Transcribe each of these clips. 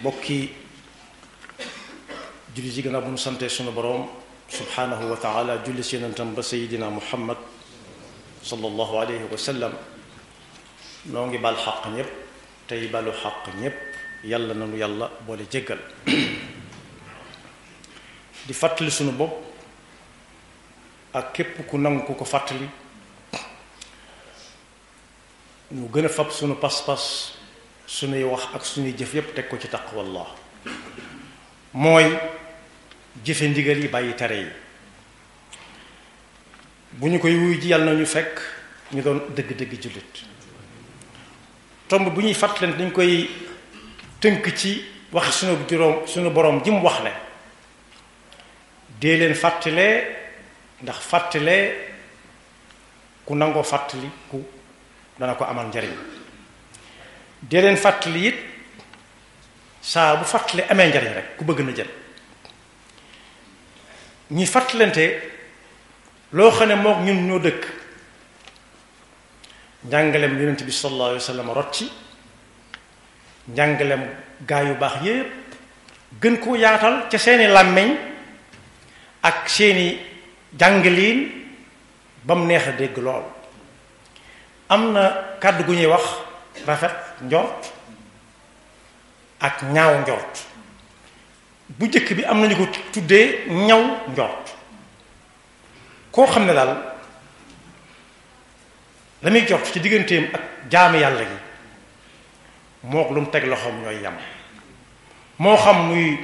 bokki julli ji gannaaw bu ñu sante sunu boroom subhanahu wa taala julli si yonentam ba sayidina muhammad sallallahu alayhi wa sallam noo ngi bal xaq ñépp tey balu xaq ñépp yàlla nanu yàlla boole jéggal di fàttali sunu bopp ak képp ku nangu ku ko fàttali ñu gën a fab sunu pas-pas sunuy wax ak sunuy jëf yépp teg ko ci taqwallah mooy jëfe ndigal yi bàyyi tere yi bu ñu koy wuy ji yàlla na ñu fekk ñu doon dëgg-dëgg jullit tomb bu ñuy fàttaleen dañ koy tënk ci wax sunu boroom ji mu wax ne dee leen fàttalee ndax fàttalee ku nangoo fàttali ku dana ko amal njariñ dee leen fàttali it saa bu fàttali amee njariñ rek ku bëgg na jël ñi fàttalante loo xam ne mook ñun ñoo dëkk njàngalem yonent bi sallallahu alayhi wa sallam rot ci njàngalem gaa yu baax yépp gën koo yaatal ca seeni làmmiñ ak seeni jàngaliin ba mu neex a dégg lool am na kàddu gu ñuy wax rafet njort ak ñaaw njort bu jëkk bi am nañu ko tuddee ñaw njort koo xam ne daal la muy jort ci digganteem ak jaami yàlla gi mook lu mu teg loxoom ñooy yam moo xam muy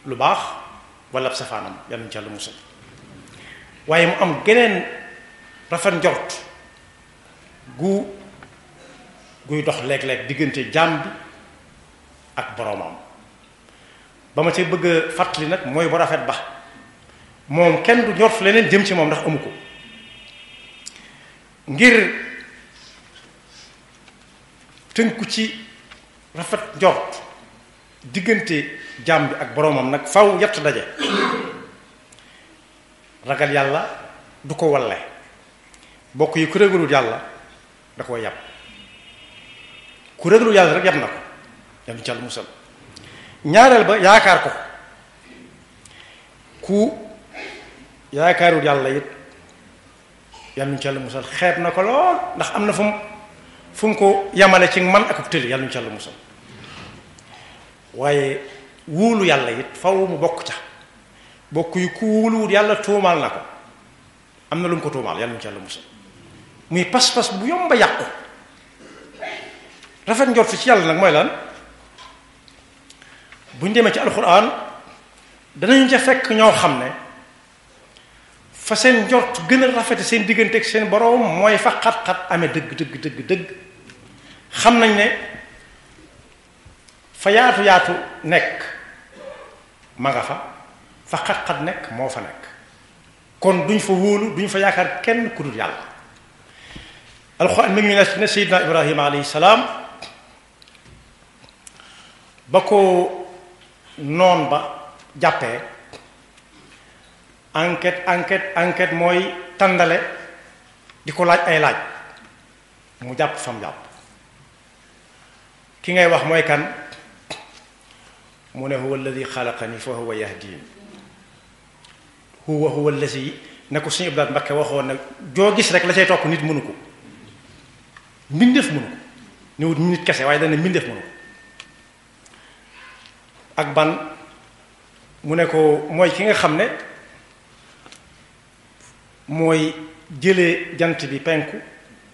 lu baax wala ab safaanam yàlla ñu ci yàlla musal waaye mu am geneen rafet njort guy dox léeg-léeg diggante jaam bi ak boroomam ba ma ci bëgg a fàttali nag mooy bu rafet ba moom kenn du njort leneen jëm ci moom ndax amu ko ngir tënku ci rafet njort diggante jaam bi ak boroomam nag faw yett daje ragal yàlla du ko walle bokk yi ku ragalul yàlla da koo yàpp ku ragalul yàlla rek yàpp na ko yàlla ci yàlla musal ñaareel ba yaakaar ko ku yaakaarul yàlla it yàlla ci yàlla musal xeeb na ko lool ndax am na fu mu ko yamale ci man ak tëli yàlla ci yàlla musal waaye wóolu yàlla it faw mu bokk ca bokk yi ku wóoluwul yàlla tuumaal na ko am na lu mu ko tuumaal yàlla ci yàlla musal muy pas-pas bu yomba yàqu rafet njort ci yàlla nag mooy lan bu ñu demee ci alxuraan danañu ca fekk ñoo xam ne fa seen njort gën a rafete seen diggante ak seen boroom mooy fa xat-xat amee dëgg xam nañ ne fa yaatu nekk ma nga fa xat-xat nekk moo fa nekk kon duñ fa wóolu duñ fa yaakaar kenn ku dul yàlla alxuraan mi ngi ne Seydina Ibrahima alayhi salaam ba ko noon ba jàppee enquête mooy tàndale di ko laaj ay laaj mu jàpp fam jàpp ki ngay wax mooy kan mu ne huwa alladi xalaqani fa huwa yahdin huwa alladi ne ko suñu Abdou Mbakke waxoon ne joo gis rek la cay topp nit mënu ko mbindeef mënu ko niwut nit kese waaye dana mbindeef mënu ko ak ban mu ne ko mooy ki nga xam ne mooy jëlee jant bi penku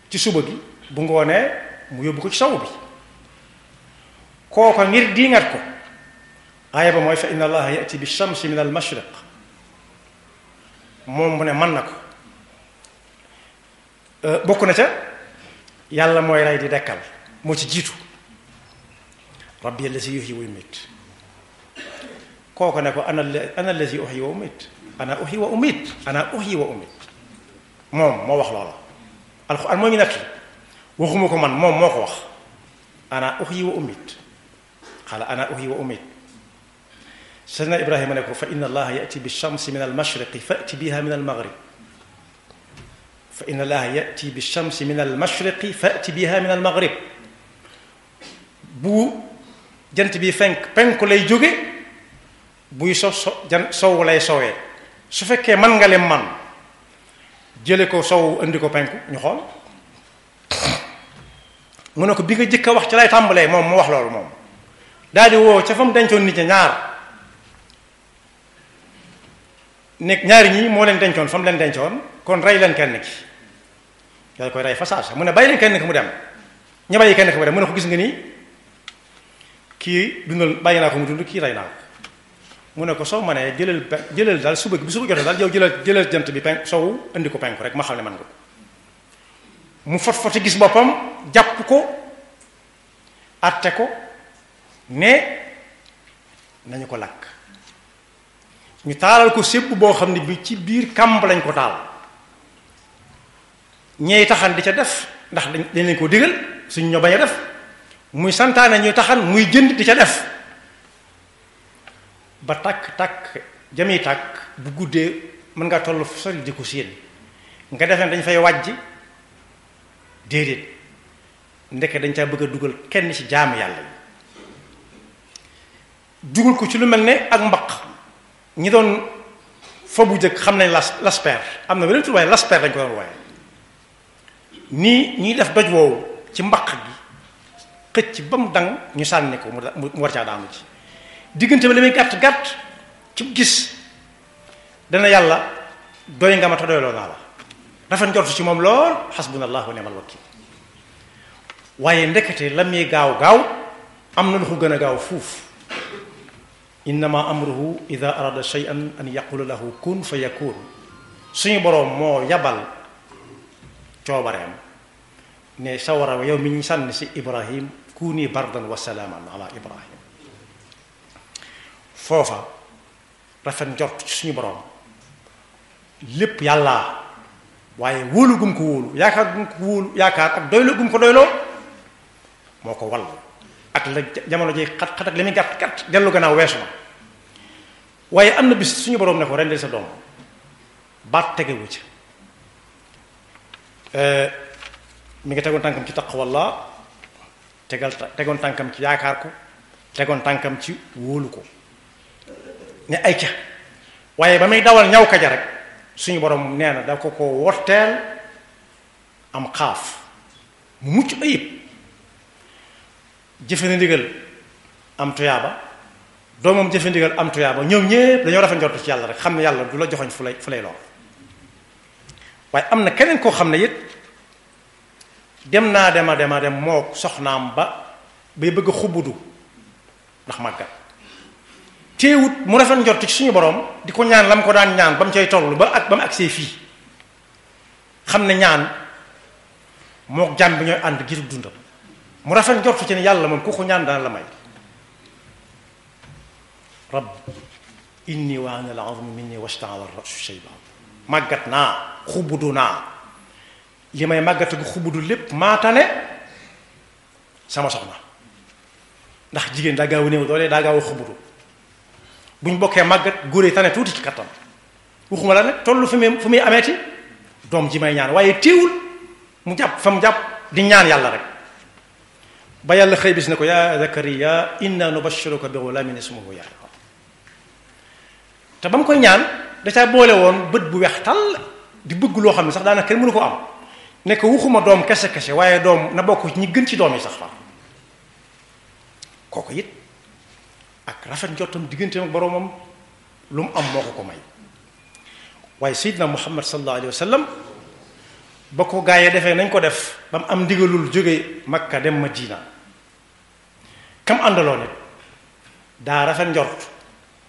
ci suba gi bu ngoonee mu yóbbu ko ci saw bi kooko ngir diingat ko aaya ba mooy fa inna allaha yati bi shamsi min al mashriq moom mu ne mën na ko bokk na ca yàlla mooy rey di dekkal moo ci jiitu rabbi allazi yuhyi wa yumiit kooku ne ko ana allazi uhyi wa umiit ana uhyi wa umiit ana uhyi wa umiit moom moo wax loola alxuraan moo ngi nekk waxuma ko man moom moo ko wax ana uhyi wa umiit xaala ana uhyi wa umiit Seydina Ibrahima ne ko fa inna allaha yati bi shamsi min al mashriqi fati biha min al maghrib fa inna allaha yati bi shamsi min al mashriqi fati biha min al maghrib bu jant bi fenk penku lay jóge buy sow lay sowee su fekkee man nga leen man jële ko sow indi ko penku ñu xool mu ne ko bi nga jëkk a wax ci lay tàmbalee moom mu wax loolu moom daal di woo ca fa mu dencoon nit ña ñaari ñi moo leen dencoon fa mu leen dencoon kon rey leen kenn ki daal koy rey fa saasa mu ne bàyyi leen kenn ki mu dem ñu bàyyi kenn ki mu dem mu ne ko gis nga nii kii dundal bàyyi naa ko mu dund kii rey naa ko mu ne ko soo ma nee jëlal daal suba bi suba jotee daal yow jëlal jant bi penk sowu indi ko penku rek ma xam ne man nga mu foti gis boppam jàpp ko atte ko ne nañu ko lakk ñu taalal ko sébb boo xam ne bi ci biir kàmb lañ ko taal ñeey taxan di ca def ndax dañ leen ko digal suñ ñoo bañ a def muy santaane ñuy taxan muy jënd di ca def ba tàkk jami tàkk bu guddee mën nga toll sori di ko séen nga defee dañ fay wàjj déedéet ndeke dañ caa bëgg a dugal kenn ci jaamu yàlla yi dugal ko ci lu mel ne ak mbaq ñi doon fa bu jëkk xam nañ lasper am na beneen tur waaye lasper dañ ko doon waaye nii ñuy def doj woowu ci mbaq gi xëcc ba mu dang ñu sànni ko mu war caa daanu ci diggante bi la muy gàtt gàtt ci gis dana yàlla doy nga ma te doyloo naa la rafet njortu ci moom lool xasbunallahu wa ni'mal wakiil waaye ndekete la muy gaaw am na lu ko gën a gaaw fuuf innama amruhu ida arada shay'an an yaqula lahu kun fa yakun suñu boroom moo yabal coobareem ne sawara yow mi ñu sànni si ibrahim kuni bardan wa salaaman ala ibrahim foofa rafet njort ci suñu boroom lépp yàlla waaye wóolu gum ko wóolu yaakaar gum ko wóolu yaakaar ak doyloo gum ko doyloo moo ko wall ak la jamono ji xat-xat ak li muy gàtt dellu gannaaw weesu na waaye am na bis suñu boroom ne ko rendil sa doom baat tegewu ci mi ngi tegoon tànkam ci taqwallah tegoon tànkam ci yaakaar ko tegoon tànkam ci wóolu ko ne ay ca waaye ba muy dawal ñaw kaja rek suñu borom nee na da ko wotteel am xaaf mu mucc ayib jëfe na ndigal am tuyaaba doomam jëfe ndigal am tuyaaba ñoom ñépp dañoo rafet njortu ci yàlla rek xam ne yàlla du la joxoñ fu lay lor waaye am na keneen koo xam ne it dem moo soxnaam bay bëgg a xubbudu ndax màggat teewut mu rafet njort ci suñu borom di ko ñaan la mu ko daan ñaan ba mu cay toll ba mu agsee fii xam ne ñaan moo jàmm bi ñooy ànd giru dundam mu rafet njort ci ne yàlla moom ku ko ñaan dana la may rabb inni waana al azmu minni wasta'ala ar-ra'su shayba màggat naa xubbudu naa li may màggat gu xubbudu lépp maatane sama soxna ndax jigéen daa gaaw a néew doole daa gaaw a xubbudu buñ bokkee màggat góor yi tane tuuti ci kattan waxuma la nag tollu fu muy ameeti doom ji may ñaan waaye téewul mu jàpp fa mu jàpp di ñaan yàlla rek ba yàlla xëy bis ne ko yaa Zakariya inna nubashiruka bi ghulamin ismuhu Yahya te ba mu koy ñaan da caa boole woon bët bu weex tàll di bëgg loo xam ne sax daanaka kenn mënu ko am ne ko waxuma doom kese waaye doom na bokk ñi gën ci doom yi sax fa kooku it ak rafet njottam digganteem ak boroomam lu mu am moo ko may waaye Seydina Muhammad sallallahu alayhi wa sallam ba ko gaa yi defee nañ ko def ba mu am ndigalul jóge Makka dem Madina kam àndaloon it daa rafet njort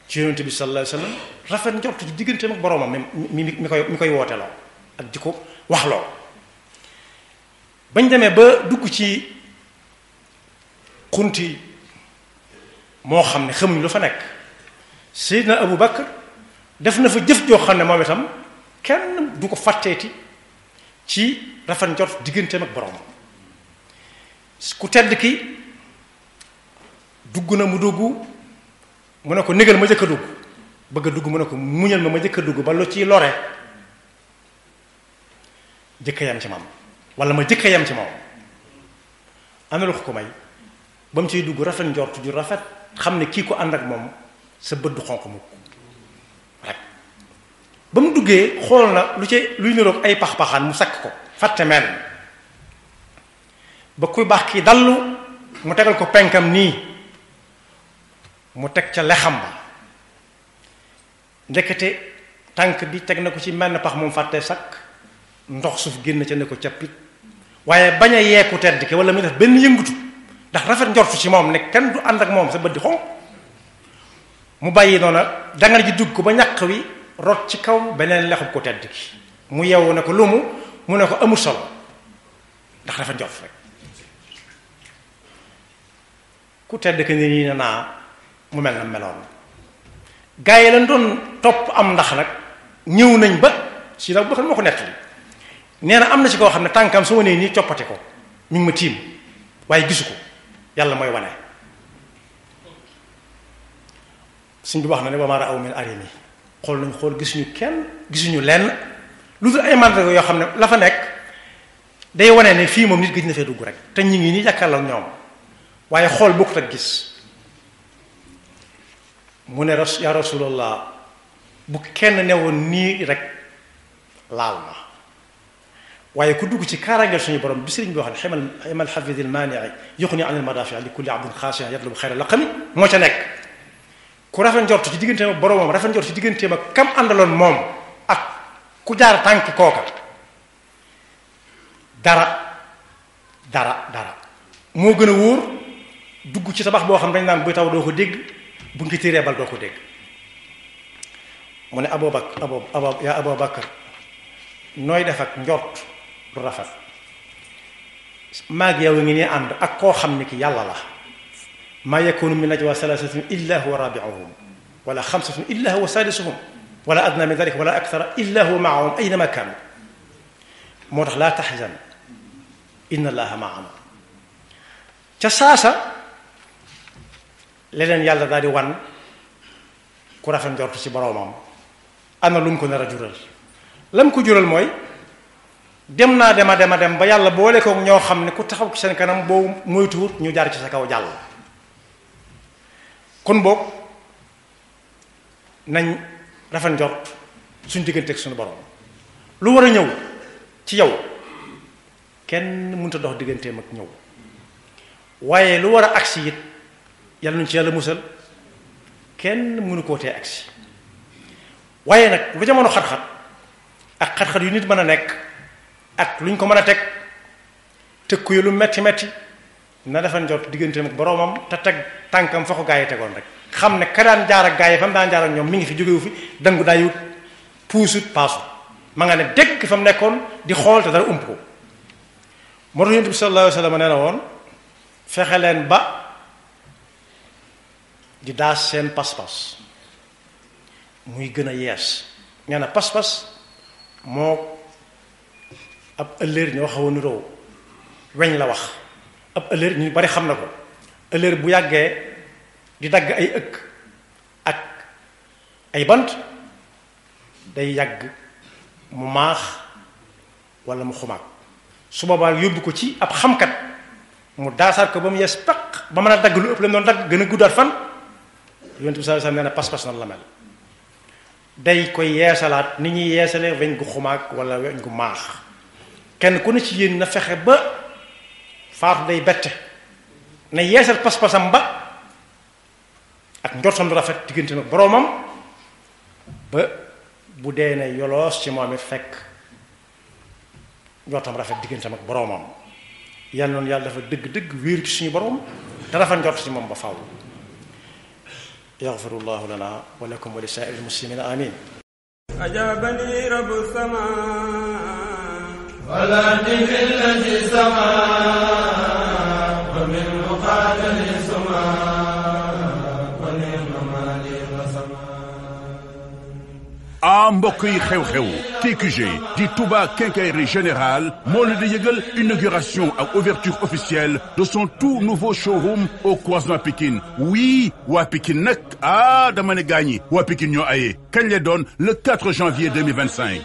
ci yonent bi sallallahu alayhi wa sallam rafet njort ci digganteem ak boroomam mi koy wooteloo ak di ko waxloo bañ demee ba dugg ci xunti moo xam ne xamuñ lu fa nekk Seydina Abu Bakar def na fa jëf joo xam ne moom itam kenn du ko fàtteeti ci rafet njort digganteem ak boroomam ku tedd ki dugg na mu dugg mu ne ko négal ma jëkk a dugg bëgg a dugg mu ne ko muñal ma jëkk a dugg ba lu ciy lore jëkk yam ci moom wala ma jëkk yam ci moom am na lu ko may ba mu ciy dugg rafet njort ju rafet xam ne kii ko ànd ak moom sa bët du xonq mukk rek ba mu duggee xool na lu ci luy niroog ay pax-paxaan mu sakk ko fàtte mel ba kuy baax kii dallu mu tegal ko penkam nii mu teg ca lexam ba ndekete tànk bi teg na ko ci menn pax moom fàtte sakk ndox suuf génn ca ne ko cappit waaye bañ a yeeku tedd ki wala mu def benn yëngutu ndax rafet njortu ci moom ne kenn du ànd ak moom sa bët di xonq mu bàyyi noona dangar ji dugg ko ba ñaq wi rot ci kaw beneen lexub ko tedd ki mu yeewu ne ko lu mu ne ko amul solo ndax rafet njort rek ku tedd ki ni nii na naa mu mel na meloon gaa yi lañ doon topp am ndax nag ñëw nañ ba si nag boo xam ne moo ko nettali nee na am na ci koo xam ne tànkam su ma nee nii coppati ko mi ngi ma tiim waaye gisu ko yàlla mooy wane suñ bi wax na ne wama ra'aw min arimi xool nañ xool gisuñu kenn gisuñu lenn lu dul ay mandarga yoo xam ne la fa nekk day wane ne fii moom nit gëj na fee dugg rek te ñu ngi nii jàkkaarloo ak ñoom waaye xool bokkut ak gis mu ne ya rasulallah bu kenn newoon nii rek laal ma waaye ku dugg ci kaaraangeel suñu borom bi sëriñ bi wax ne xemal xafidil maanii yuxni anil madaafi li kulli abdin xaashin yatlubu xayra laqami moo ca nekk ku rafet njort ci digganteem ak boromam rafet njort ci digganteem ak kam àndaloon moom ak ku jaar tànk kooka dara moo gën a wóor dugg ci tabax boo xam dañ naan buy taw doo ko dégg bu ngi téeree bal doo ko dégg mu ne yaa Abubakar nooy def ak njort du rafet maag yow ngi ne ànd ak koo xam ne ki yàlla la maa yakunu min najwa salasatin illa huwa rabi'uhum wala xamsatun illa huwa sadisuhum wala adna min dalika wala akthara illa huwa maahum aynama kaanu moo tax laa taxzan inna allaha maana ca saasa leneen yàlla daal di wan ku rafet njort ci boroomam ana lu mu ko nar a jural lam ko jural mooy dem naa dem ba yàlla boole ko ñoo xam ne ku taxaw ci seen kanam boo moytuwut ñu jaar ci sa kaw jàll kon boog nañ rafet njort suñ diggante ak suñu borom lu war a ñëw ci yow kenn mënut a dox digganteem ak ñëw waaye lu war a agsi it yàlla nuñ ci yàlla musal kenn mënu koo tee agsi waaye nag lu jamono xat-xat ak xat-xat yu nit mën a nekk ak luñ ko mën a teg ku lu metti na dafa njort digganteem ak boroomam te teg tànkam fa ko gaa yi tegoon rek xam ne ka daan jaar ak gaa yi fa mu daan jaar ak ñoom mi ngi fi jógewu fi dangu daayut puusut paasu ma nga ne dégg fa mu nekkoon di xool te dara ump ko moo tax yonent bi sallallahu alayhi wa sallam nee na woon fexe leen ba di daas seen pas-pas muy gën a yees nee na pas-pas moo ab ëllëer ñoo xaw a niroo weñ la wax ab ëllëer ñu bari xam na ko ëllëer bu yàggee di dagg ay ëkk ak ay bant day yàgg mu maax wala mu xumaag su boobaa yóbbu ko ci ab xamkat mu daasaat ko ba mu yees peq ba mën a dagg lu ëpp la mu doon dagg gën a guddaat fan yonent bi sallallahu alayhi wasallam nee na pas-pas nan la mel day koy yeesalaat ni ñuy yeesalee weñ gu xumaag wala weñ gu maax kenn ku ne ci yéen na fexe ba faatu day bette na yeesal pas-pasam ba ak njortam lu rafet diggante nag boroomam ba bu dee ne yoloos ci moom it fekk njortam rafet digganteem ak boroomam yàlla noonu yàlla dafa dëgg-dëgg wéeru ci suñu boroom te rafet njort ci moom ba faaw yaxfirullahu lana wa lakum wa li saa'iril muslimina amin ajabani rabbu sama wala tihillati sama wa min muqatali sama wa ni'ma mali wa sama mbokk yi xew-xew TQG di Touba Quincaillerie Générale moo leen di yëgal inauguration ak ouverture officielle de son tout nouveau showroom au croisement Pikine oui waa Pikine nag dama ne gaañi waa Pikine ñoo aye kañ la doon le 4 janvier 2025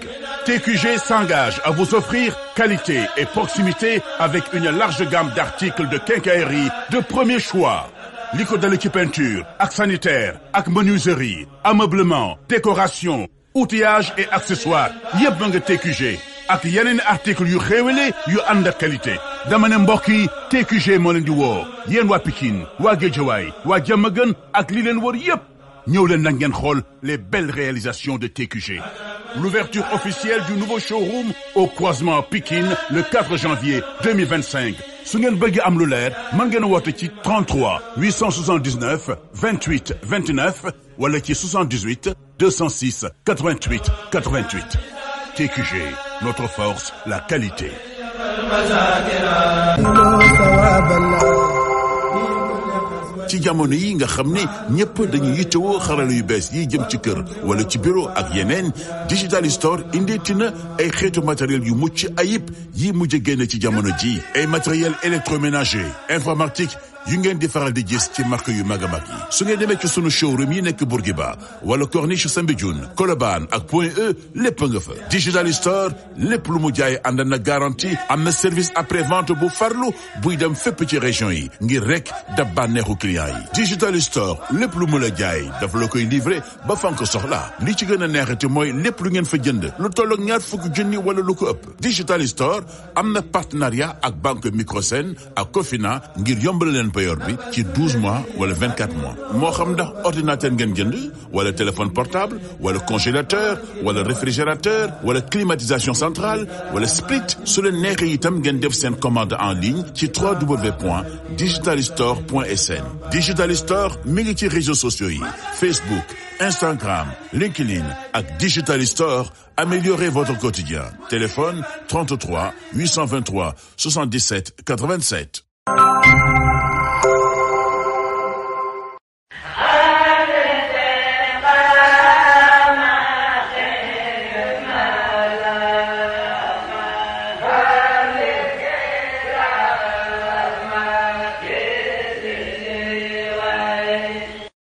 TQG s'engage à vous offrir qualité et proximité avec une large gamme d'articles de quincaillerie de premier choix. Li ko dale ci peinture ak sanitaire ak menuiserie, ameublement, décoration, outillage et accessoires yëpp nga TQG ak yeneen articles yu xéewale yu ànd ak qualité. dama ne mbokk yi TQG moo leen di woo yéen waa Pikine waa Guédiawaye waa Diamaguène ak li leen wër yëpp ñëw leen nag ngeen xool les belles réalisations de TQG. L'ouverture officielle du nouveau showroom au croisement Pikine le 4 janvier 2025. su ngeen bëgg am lu leer mën ngeen woote ci 33 879 28 29 wala ci 78 206 88 88. TQG, notre force, la qualité. ci jamono yi nga xam ne ñëpp dañuy yittewoo xarala yu bees yi jëm ci kër wala ci bureau ak yeneen Digital Store indeeti na ay xeetu matériel yu mucc ayib yi mujj génne ci jamono ji ay matériel électroménager informatique yu ngeen di faral di gis ci marque yu mag a mag yi su ngeen demee ci sunu showroom yi nekk Bourguiba wala Corniche Soumbédioune Colobane ak Point E lépp nga fa. Digital Store lépp lu mu jaay ànd na garantie am na service après vente bu farlu buy dem fépp ci région yi ngir rek dab bànneexu client yi. Digital Store lépp lu mu la jaay dafa la koy livrer ba fan ko soxla li ci gën a neexati mooy lépp lu ngeen fa jënd lu tollook ñaar fukki junni wala lu ko ëpp. Digital Store am na partenariat ak banque Microsen ak Cofina ngir yombal leen payor bi ci 12 mois wala 24 mois moo xam ndax ordinateur ngeen jënd wala téléphone portable wala congélateur wala réfrigérateur wala climatisation centrale wala split su leen neexee itam ngeen def seen commande en ligne ci www.digitalstore.sn. Digital Store mi ngi ci réseaux sociaux yi Facebook, Instagram, LinkedIn ak Digital Store. Améliorez votre quotidien. Téléphone 33 823 77 87.